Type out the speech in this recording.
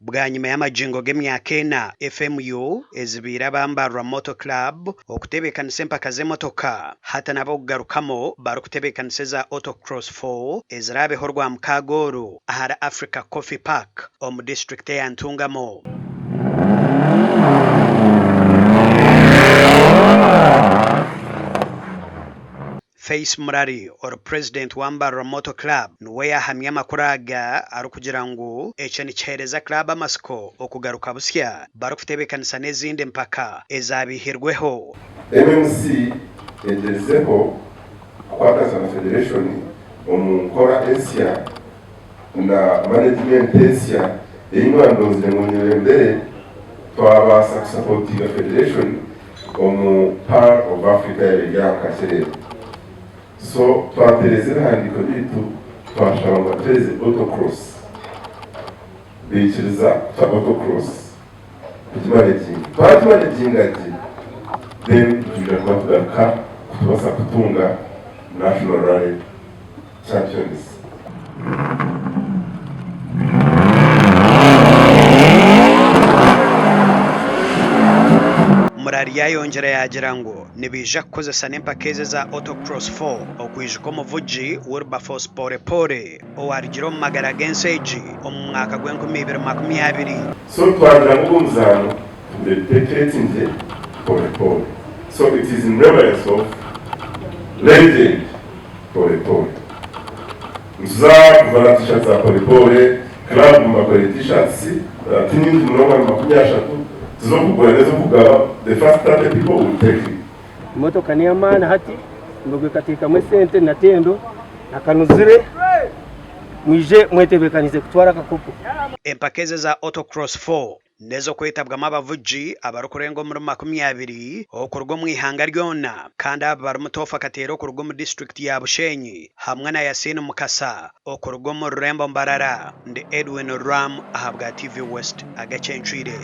Bwanyima y'amagingo g'emyaka ena, FMU ezibiire aba Mbarara Motor Club okutebeekanisa empaka z'emotoka hati n'ab'okugarukamu barikutebeekanisa eza Autocross 4 eziraabeho Orwamukaaga oru ahari Africa Coffee Park omu disiturikiti eya Ntungamo. Face Murari ori purezidenti wa Mbarara Motor Club niwe yaahamya amakuru aga arikugira ngu ekyo nikiheereza club amatsiko okugaruka busya barikutebeekanisa n'ezindi mpaka ezaabaihirweho. MMC egyerizeho kukwatanisa na Federation omu nkora ensya na manegimenti ensya ei mwandonzire ngu nyebembere twabaasa kusapotinga Federation omu Pearl of Africa yaaba eri aha Kakyerere. So twatereza ebihandiiko byaitu twashaba ngu batuhereze autocross. Baikiriza kutuha autocross kugimaneginga. Twagimaneginga gye then nitwija kuba tugaruka kutubaasa kutunga National Rally Champions. Murari yayongyera yaagira ngu nibaija kukozesa n'empaka ezi eza Autocross 4 okwijuka omuvugi Wilberforce Pole Pole owarugire omu magara g'ensi egi omu mwaka gw'enkumi ibiri makumi abiri. So twagira ngu ogu omuzaano tugudediketingye Pole Pole. So it is in reverence of legend Pole Pole. Nituza kujwara t-shirts za Pole Pole, club mubakore t-shirts ti nyingi munonga ni 30 tiz'okugura n'ez'okugaba, the first 30 people will take it. Emotoka n'ey'amaani hati, embogo ekateekamu esente na tendo na kanuzire, mwije mwetebeekaniise kutwara akakopo. Empaka ezi eza Autocross 4 N'ez'okwetabwamu abavugi abarikurenga omuri 20 okuruga omu ihanga ryona kandi aba barimu Toofa Kateera okuruga omu disiturikiti ya Bushenyi hamwe na Yasin Mukasa okuruga omu rurembo Mbarara. Ndi Edwin Ram ahabwa TV West. Agacencwire.